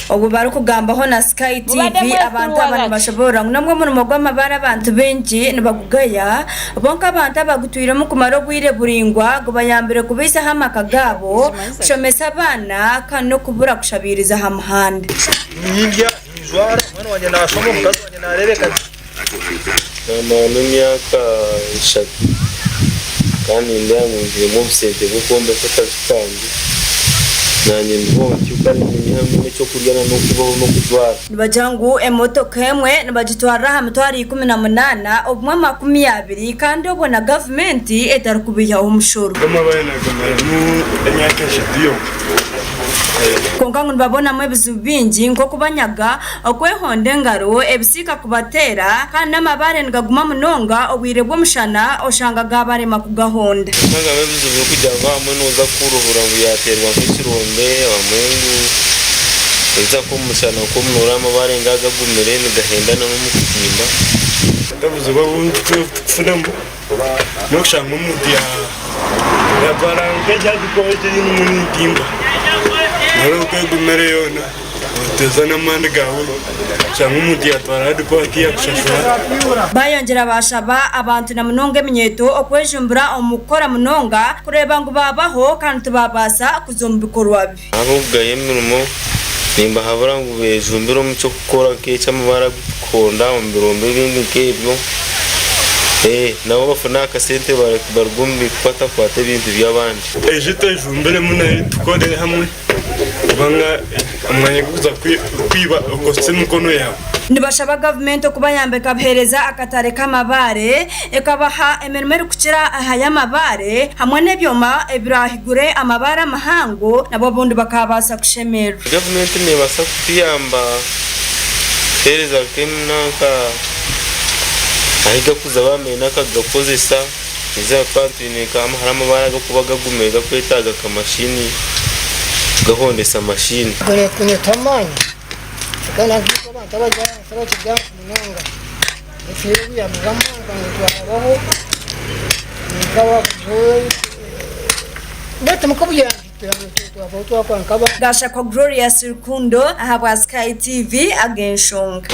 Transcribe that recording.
Obwo barikugambaho na Sky Mubadde TV, abantu aba mwesiruwaza ki? nibashoboorora ngu n'obwo omurimo gw'amabaare abantu baingi nibagugaya, bonka abantu abagutwiremu kumara obwire buraingwa gubayambire kubaisaho amaka gaabo, kushomesa abaana kandi n'okubura kushabiiriza aha muhanda. Nindya, ninjwara, omwana wangye naashoma, omukazi wangye naareebeka gye. Naamaramu emyaka eshatu kandi nindeeba ngu nziremu obusente bw'okwombeka akaju kangye. Naanye ndiho ntyo kare ninyihamu eky'okurya n'okubaho n'okujwara. Nibagira ngu emotoka emwe nibagitwarira aha mitwaro 18 obumwe 20 kandi obwo na gavumenti etarikubiihaho omushoro. Amabaare nagamaramu emyaka eshatu yonka. Kwonka ngu nibabonamu ebizibu bingi nk'okubanyaga, okwehonda engaro, ebisiika kubateera kandi n'amabaare nigaguma munonga obwire bw'omushana oshanga gaabarema kugahonda. Oshangamu ebizibu by'okugira ngu abamwe nooza kuruhura ngu yaateerwa nk'ekirombe abamwe ngu oiza nk'omu mushana nk'omu nooreba amabaare nga agagumire nigahendana n'omu kutimba. Obuzibu obu turikufunamu n'okushanga omuntu yaatwara nk'ekyadikwaho eki ndimu nintimba nari okegumire yoona oteeza n'amaani gaawe oshanga omuntu yaatwara adikwaho tiyakushashura. Baayongyera baashaba abantu na munonga eminyeeto okwejumbura omu kukora munonga kureeba ngu baabaho kandi tibaabaasa kuza omu bikorwa bibi. Ahabw'okugaya emirimo, nimbahabura ngu beejumbire omu ky'okukora nk'eky'amabara agu turikuhonda omu birombe ebindi nk'ebyo, nabo bafune aha kasente baruge omu bikukwatakwata ebintu by'abandi. Ejo twejumbiremu nayo tukore hamwe kubanga omwanya gw'okuza kwiba okozesa emikono yaawe. Nibashaba gavumenti okubayamba ekabaheereza akatare k'amabaare, ekabaha emirimo erikukira aha y'amabaare hamwe n'ebyoma ebiraahigure amabaare amahango nabo obundi bakaabaasa kushemererwa. Gavumenti neebaasa kutuyamba kuheereza nk'eminanka ahu garikuza baamanya akagakozesa eizooba twaba twine nka hariho amabaare agarikuba gagumire garikwetaaga nka mashini kugahondesa mashini. Gureeta amaani. Kandi hati abantu abari ahansi abakiri ahansi munonga nitufiirwa obuyambi bw'amaani ngu twabaho nk'obuyambi twakora nk'abandi. Gashakwa Glorious Rukundo ahabwa Sky TV ag'enshonga.